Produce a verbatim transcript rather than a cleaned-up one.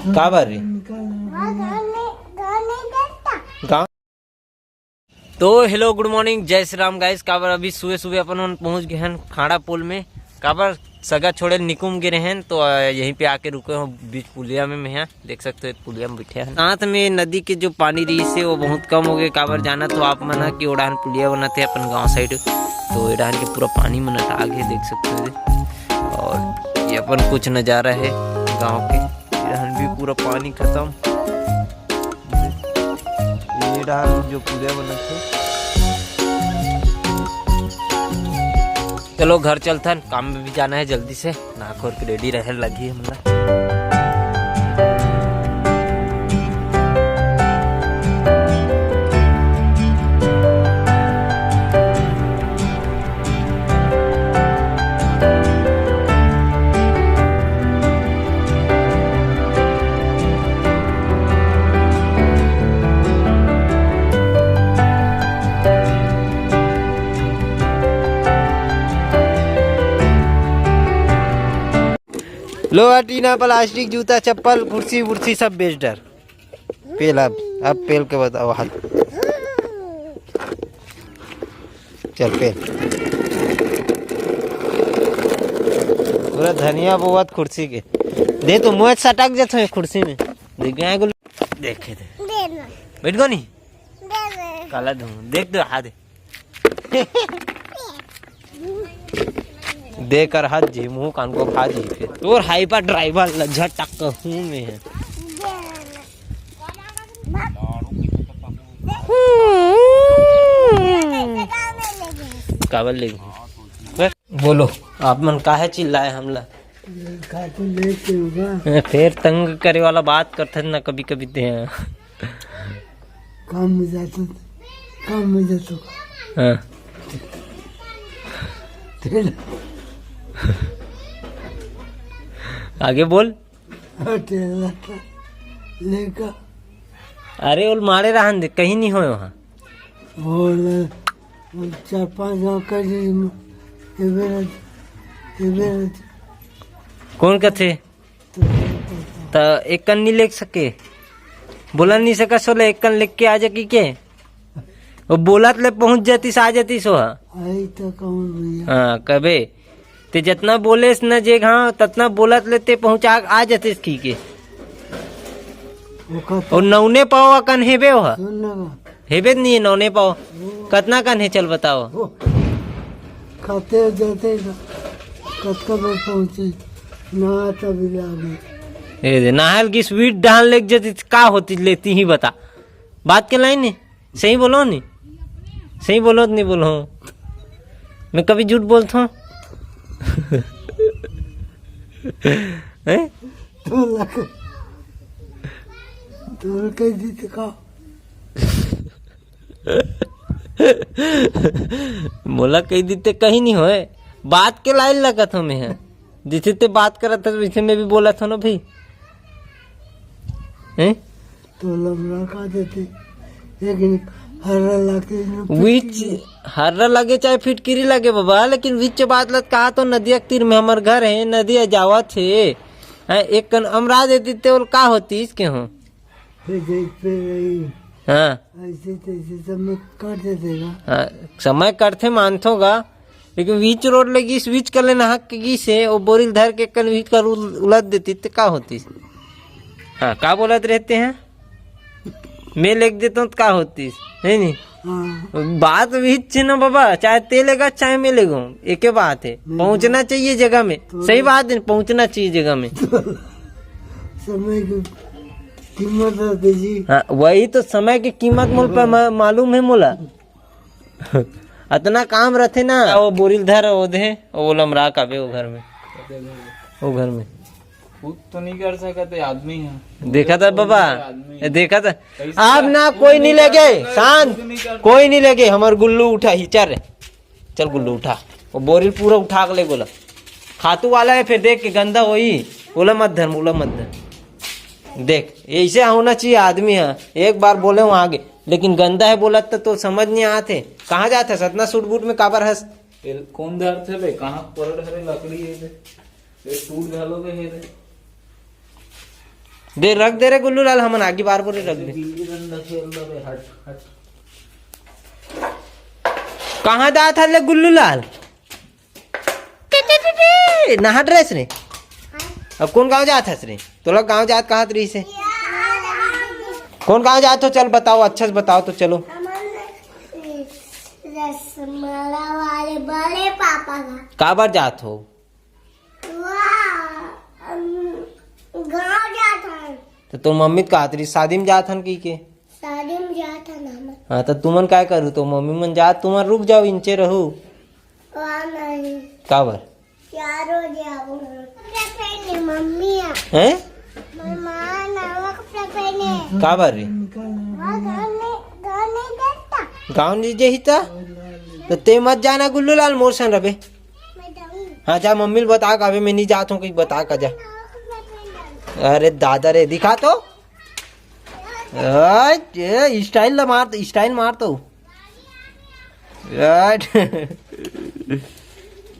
काबर रे? गाँव। तो हेलो, गुड मॉर्निंग, जय श्री राम गाइस। काबर अभी सुबह सुबह अपन मन पहुंच गए हैं खाड़ा पुल में। काबर सगा छोड़े निकुम गिरे हैं, तो अ, यहीं पे आके रुके हो बीच पुलिया में। मैं यहाँ देख सकते हो, पुलिया में बैठे हैं। साथ में नदी के जो पानी रही से वो बहुत कम हो गए। काबर जाना तो आप मना कि ओढ़ान पुलिया बनाते हैं अपन गाँव साइड, तो एढ़ान के पूरा पानी में नटा गए, देख सकते हो। और ये अपन कुछ नज़ारा है गाँव के। एढ़ान भी पूरा पानी खत्म। ये डाल जो पूजा बनत हे। चलो घर चलथन, काम में भी जाना है जल्दी से, नहा खोर के रेडी रहे लगी हमला। लोहा, टीना, प्लास्टिक, जूता, चप्पल, कुर्सी वुर्सी सब बेच डर। पेल अब, अब पेल के बताओ हाथ। चल पेल। पूरा धनिया बोवत कुर्सी के। दे तो मुँह सटक जात है कुर्सी में। देख गया गुल-, देखे थे। बैठ गो नहीं। काला धूम। देख दो हाथ। दे कर हाथ जी, मुंह कान को खा जी फिर। तोर हाइपर ड्राइवर लज्जा टक हूँ मैं। काबर ले गई? बोलो, आप मन काहे चिल्लाए हमला? का तो लेके होगा। फिर तंग करे वाला बात करते ना कभी कभी ते। काम में जातो, काम में जातो। हाँ। तेल। आगे बोल। तेल लेकर। अरे, ओल मारे रहन दे, कहीं नहीं होए वहाँ। और चार पांच गांव कर दी, ये बेरा, ये बेरा। कौन कथे? त एक कन नहीं लेख सके, बोला नहीं सका सोले, एक कन लेख के आ जा की के? वो बोलत ले पहुंच जातीस, आ जातीस हो। आई तो कौन भैया? हाँ, कबे ते जतना बोलेस न जे घाव, ततना बोलत ले ते पहुंचा आ जातीस की के। वो कहता और नौने पाव अकन हेबे हो। सुन ना बा। हेबे नहीं है नौने पाव। वो कतना कन हे, चल बताओ। वो खाते जाते ना, कतका बेर पहुंचे, ना तभी लागे। ए दे, नहाल की स्वीट डाल लेके जती त का होती लेती ही बता। बात के लाइन है, सही बोलो नहीं, सही बोलो तो नहीं बोलो। मैं कभी झूठ बोलता हूँ? हैं? तो लग, तो कह दी तो का? मोला कही दीते कहीं नहीं होए, बात के लाइन लगत हो मैं। जैसे ते बात करत है वैसे मैं भी बोलत हो ना भाई। हैं? तो लमड़ा का देते, लेकिन हर्रा लागे न विच, हर्रा लगे चाहे फिटकिरी लगे बाबा, लेकिन विच बात लत कहा तो नदिया के तीर में हमर घर है, नदिया जावत है। हैं, एक कन अमरा देती ते ओल का होती इसके हो? फिर देख पे रही। हाँ। ऐसे तैसे सब में काट देते ना। हाँ, समय कटथे मानथों गा, लेकिन बीच रोड ले गिस, बीच कर लेना हक के गिस है, वो बोरिल धर के कन बीच कर उल-, उलट देती तो का होती? हाँ, का बोलत रहते हैं? मैं लेके देता हूँ तो का होती है नहीं? हाँ। बात बीच है ना बाबा, चाहे ते लेगा चाहे मैं लेगा, एक ही बात है। हम्म। पहुंचना चाहिए जगह में। तो सही बात है, पहुंचना चाहिए जगह में। समय की कीमत रहती जी। हाँ, वही तो समय की कीमत मोल पर मा-, मालूम है मोला। अतना काम रहते ना, वो बोरिल धर, वो दे, वो लमरा काबे, वो घर में, वो घर में। खुद तो नहीं कर सकते, आदमी है। देखा था बाबा, आदमी है। देखा था। कैसे? आप ना, कोई नहीं लगे, शांत, कोई नहीं लगे। हमार गुल्लू उठा ही, चल रे, चल गुल्लू उठा, वो बोरिल पूरा उठा के ले गोला। खातू वाला है, फिर देख के गंदा होई, ओला मत धर, ओला मत धर। देख, ऐसे होना चाहिए आदमी है। एक बार बोले हूँ आगे, लेकिन गंदा है बोला तो, तो समझ नहीं आते। कहाँ जाते हस? अतना सूट बूट में काबर हस? ये कौन धरथे बे? कहाँ पड़ हरे लकड़ी है बे? ये टूट घलो गए है बे। दे, रख दे रे गुल्लू लाल, हमन आगी बार बोले रख दे। गिल्ली डंडा खेल रहे, हट, हट। कहाँ जात हस ले गुल्लू लाल? टे, टे, टे, टे। नहा ड्रेस रे। अब कौन गांव जात हस रे? तोला गांव जात कहत रहिस हे। कौन गांव जात हो? चल बताओ, अच्छा से बताओ तो चलो। रसमला वाले बड़े पापा का। काबर जात हो? वाह, हम गाँव जात हन। तो तोर मम्मी तो कहत रही शादी में जात हन कहि के। शादी में जात हन हमन। हाँ, तो तुमन काय करू? तो मम्मी मन जात, तुमन रुक जाओ, इंचे रहू। वाह, नहीं। काबर? चार बजे आऊँ। कपड़ा पहने, मम्मी आ। हैं? मेहमान आवा, कपड़ा पहने। काबर रे? वहाँ घर नहीं, घर नहीं देता। गाँव नहीं जेही ता? तो ते मत जाना गुल्लू लाल, मोर संग रबे। मैं जाऊँ। हाँ, जा मम्मी ल बता का, अबे मैं नहीं जात हूँ, कहीं बता का जा। नवा कपड़ा पहन डाल। अरे दादा रे, दिखा तो। ए, स्टाइल ला मार, स्टाइल मार तो। ए,